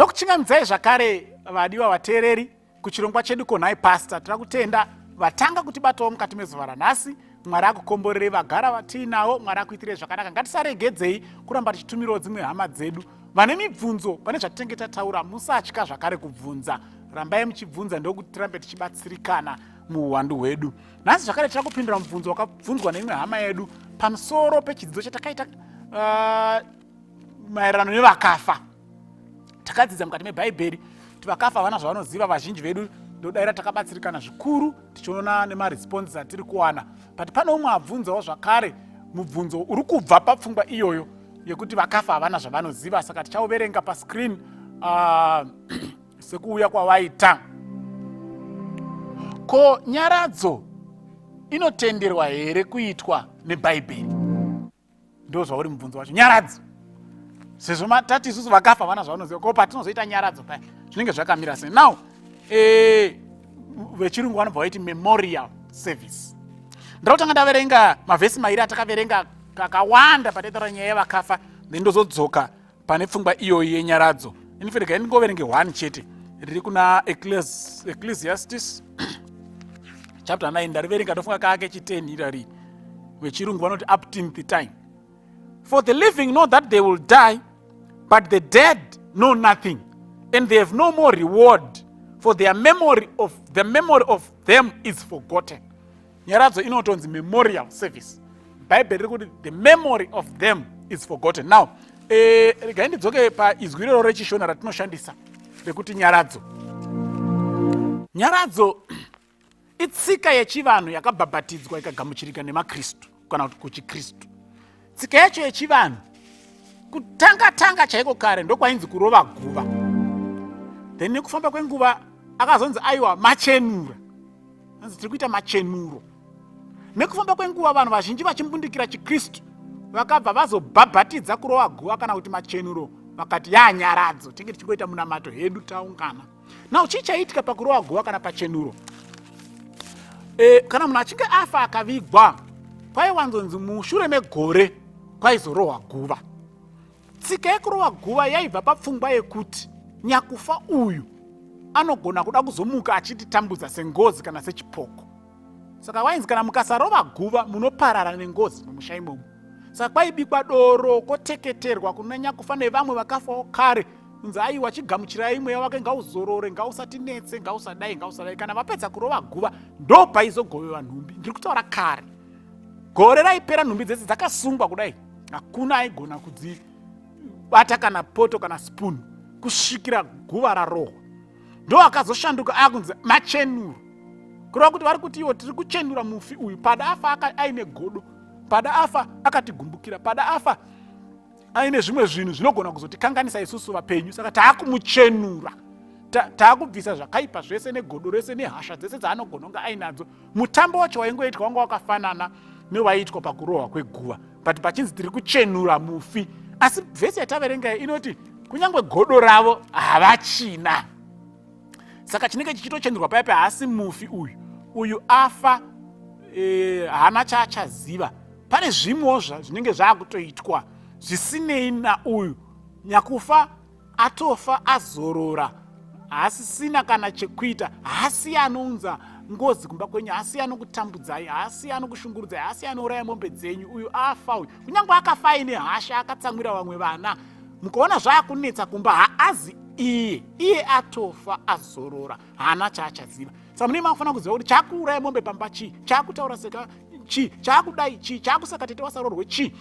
Ndokuchingamidzai zvakare vadiwa vateereri kuchirongwa chedu Konhai Pastor. Tira kutenda vatanga kutibatawo mukati mezuva ranhasi. Mwari akukomborere vagara vatiinawo, Mwari akuitire zvakanaka. Ngatisaregedzei kuramba tichitumirawo dzimwe hama dzedu vane mibvunzo pane zvatinenge tataura. Musatya zvakare kubvunza, rambai muchibvunza ndokuti tirambe tichibatsirikana muuwandu hwedu. Nhasi zvakare tira kupindura mubvunzo wakabvunzwa neimwe hama yedu pamusoro pechidzidzo chatakaita maererano nevakafa. Takadzidza mukati mebhaibheri kuti vakafa havana zvavanoziva. Vazhinji vedu ndodaira takabatsirikana zvikuru tichiona nemaresponses atiri kuwana, but pane umwe abvunzawo zvakare mubvunzo uri kubva papfungwa iyoyo yekuti vakafa havana zvavanoziva. Saka tichauverenga pascreen sekuuya kwawaita. Ko nyaradzo inotenderwa here kuitwa nebhaibheri? Ndo zvauri mubvunzo wacho, nyaradzo. Sezvo tati isusu vakafa vana zvavanoziva, ko patinozoita nyaradzo paya zvinenge zvakamira sei? Now vechirungu vanobva vaiti memorial service. Ndira kutanga ndaverenga mavhesi mairi atakaverenga kakawanda pataitaura nyaya yevakafa, then ndozodzoka pane pfungwa iyoyi yenyaradzo. Iniferega ndingoverenge one chete riri kuna Ecclesiastes chapter 9. Ndariverenga ndofunga kake chi10 irari. Vechirungu vanoti upteenth time. For the living know that they will die, but the dead know nothing, and they have no more reward, for their memory of the memory of them is forgotten. Nyaradzo inotonzi memorial service. Bhaibheri riri kuti the memory of them is forgotten. Now regai ndidzoke paizwi iroro rechishona ratinoshandisa rekuti nyaradzo. Nyaradzo itsika yechivanhu yakabhabhatidzwa ikagamuchirika nemaKristu kana kuti kuchiKristu. Tsika yacho yechivanhu kutanga tanga chaiko kare ndokwainzi kurova guva, then nekufamba kwenguva akazonzi aiwa, machenura, anzi tiri kuita machenuro. Nekufamba kwenguva vanhu vazhinji vachimbundikira chiKristu vakabva vazobhabhatidza kurova guva kana kuti machenuro, vakati yanyaradzo, tinge tichingoita munamato hedu taungana. Now chii chaiitika pakurova guva kana pachenuro? Kana munhu achinge afa akavigwa, kwaiwanzonzi mushure megore kwaizorohwa guva. Tsika yekurova guva yaibva papfungwa yekuti nyakufa uyu anogona kuda kuzomuka achititambudza sengozi kana sechipoko. Saka wainzi kana mukasarova guva munoparara nengozi mumusha imomo. Saka kwaibikwa doro koteketerwa kuna nyakufa nevamwe vakafawo kare, kunzi aiwa, chigamuchirai mweya wake, ngauzorore, ngausatinetse, ngausadai, ngausadai. Kana vapedza kurova guva ndo paizogovewa nhumbi. Ndiri kutaura kare, gore raipera nhumbi dzese dzakasungwa kudai, hakuna aigona kudzibata kana poto kana spoon kusvikira guva rarohwa. Ndo akazoshanduka akunzi machenuro, kureva kuti vari kuti iwo tiri kuchenura mufi uyu. Pada afa aine godo, pada afa akatigumbukira, pada afa aine zvimwe zvinhu zvinogona kuzotikanganisa isusu vapenyu, saka taakumuchenura, taakubvisa zvakaipa zvese negodo rese nehasha dzese dzaanogona kunge ainadzo. Mutambo wacho waingoitwa wanga wakafanana newaiitwa pakurohwa kweguva, but pachinzi tiri kuchenura mufi. Asi vhesi yataverenga inoti kunyange godo ravo havachina. Saka chinenge chichitochenurwa paya haasi mufi uyu, uyu afa haana chaachaziva. Pane zvimwewo zvinenge zvaakutoitwa zvisinei nauyu nyakufa. Atofa, azorora, haasisina kana chekuita. Haasi anounza ngozi kumba kwenyu, haasi anokutambudzai, haasi anokushungurudzai, haasi anouraya mombe dzenyu. Uyu afa uyu, kunyange akafa aine hasha, akatsamwira vamwe vana, mukaona zvaakunetsa kumba, haazi iye, iye atofa, azorora, haana chaachaziva. Saka munenge makufanira kuziva kuti chaakuuraya mombe pamba chii, chaakutaura seka chii, chaakudai chii, chaakusaka tete wasarorwe chii.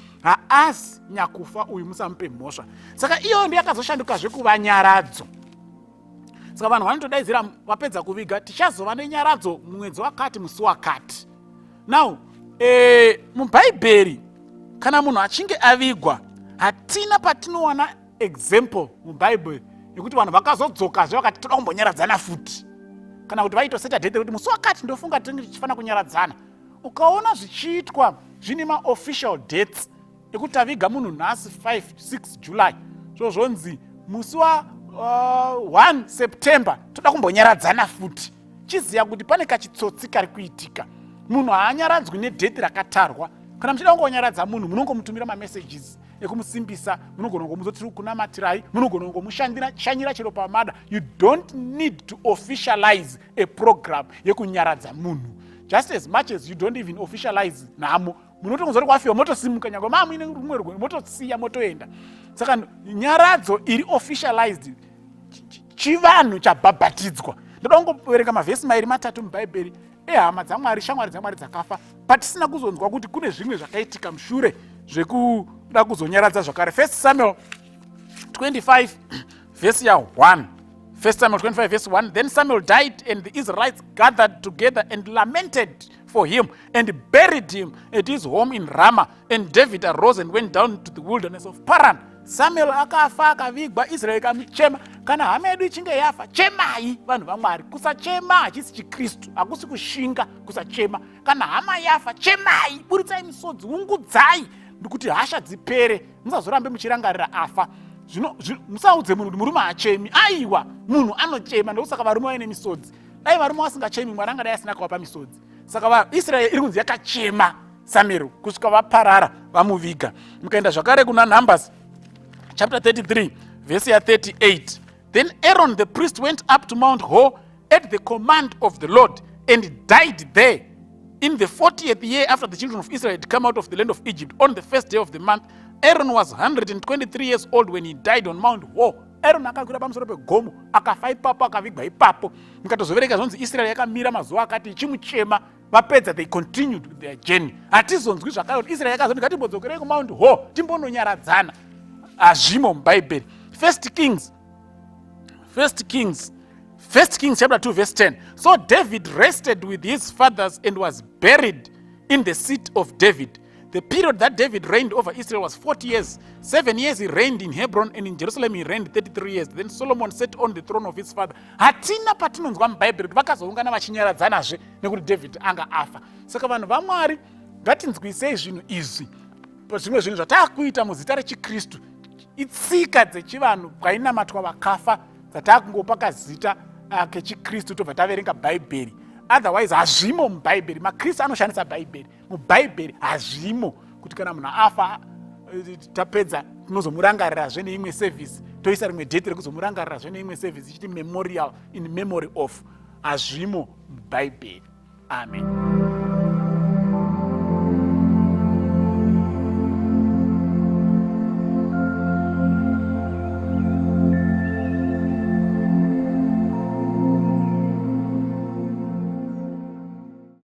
Haasi nyakufa uyu, musamupe mhosva. Saka iyoyo ndiyo yakazoshandukazve kuva nyaradzo. Saka vanhu vanotodaidzira vapedza kuviga, tichazova nenyaradzo mwedzi wakati, musi wakati. Now mubhaibheri kana munhu achinge avigwa, hatina patinowana example mubhaibheri yekuti vanhu vakazodzokazve vakati toda kumbonyaradzana futi, kana kuti vaitoseta date rekuti musi wakati ndofunga tinenge tichifanira kunyaradzana. Ukaona zvichiitwa zvine maofficial dates ekuti taviga munhu nhasi 5 6 July, so zvonzi musi wa 1 September toda kumbonyaradzana futi, chiziva kuti pane kachitsotsi kari kuitika. Munhu haanyaradzwi nedheti rakatarwa. Kana muchida kungonyaradza munhu, munongomutumira mamessages ekumusimbisa, munogona kungomuudza tiri kunamatirai, munogona kungomushanyira chero pamada. You don't need to officialize a program yekunyaradza munhu, just as much as you don't even officialize nhamo. Munotongonzwa kuti kwafiwa, motosimuka, nyange mamuine rumwe rwendo, motosiya, motoenda. Saka nyaradzo iri officialized chivanhu chabhabhatidzwa. Ndoda kungoverenga mavhesi mairi matatu muBhaibheri ehama dzaMwari, shamwari dzaMwari dzakafa, patisina kuzonzwa kuti kune zvimwe zvakaitika mushure zvekuda kuzonyaradza zvakare. First Samuel 25 vhesi ya1. First Samuel 25 verse 1. Then Samuel died, and the Israelites gathered together and lamented for him and buried him at his home in Ramah. And David arose and went down to the wilderness of Paran. Samuel akafa, akavigwa, Israel ikamuchema. Kana hama yedu ichinge yafa, chemai, vanhu vaMwari. Kusachema hachisi chiKristu, hakusi kushinga kusachema. Kana hama yafa, chemai, buritsai misodzi, ungudzai ndikuti hasha dzipere, musazorambe muchirangarira afa. Zvino musaudze munhu kuti murume haachemi. Aiwa, munhu anochema, ndokusaka varume vaine misodzi. Dai varume vasingachemi, Mwari angadai asina kuvapa misodzi. Saka vaIsraeri iri kunzi yakachema Samuel kusvika vaparara, vamuviga. Mukaenda zvakare kuna Numbers chapter 33 vhesi ya38. Then Aaron the priest went up to Mount Hor at the command of the Lord and died there in the 40th year after the children of Israel had come out of the land of Egypt, on the first day of the month. Aaron was 123 years old when he died on Mount Hor. Aaron akakwira pamusoro pegomo, akafa ipapo, akavigwa ipapo. Mukatozovereka, zvonzi Israel yakamira mazuva akati ichimuchema. Vapedza, they continued with their journey. Hatizonzwi zvakare kuti Israel yakazoti, "Ngatimbodzokerei kuMount Hor timbononyaradzana." Hazvimo muBhaibheri. First Kings chapter 2 verse 10. So David rested with his fathers and was buried in the city of David. The period that David reigned over Israel was 40 years. 7 years he reigned in Hebron, and in Jerusalem he reigned 33 years. Then Solomon sat on the throne of his father. Hatina patinonzwa muBhaibheri kuti vakazoungana vachinyaradzanazve nekuti David anga afa. Saka vanhu vaMwari, ngatinzwisei zvinhu izvi. Zvimwe zvinhu zvataakuita muzita rechiKristu itsika dzechivanhu kwainamatwa vakafa, dzataakungopa kazita kechiKristu, tobva taverenga Bhaibheri. Otherwise hazvimo muBhaibheri. MaKristu anoshandisa Bhaibheri. MuBhaibheri hazvimo kuti kana munhu afa, tapedza tinozomurangarirazve neimwe service, toisa rimwe date rekuzomurangarirazve neimwe service ichiti memorial, in memory of. Hazvimo muBhaibheri. Amen.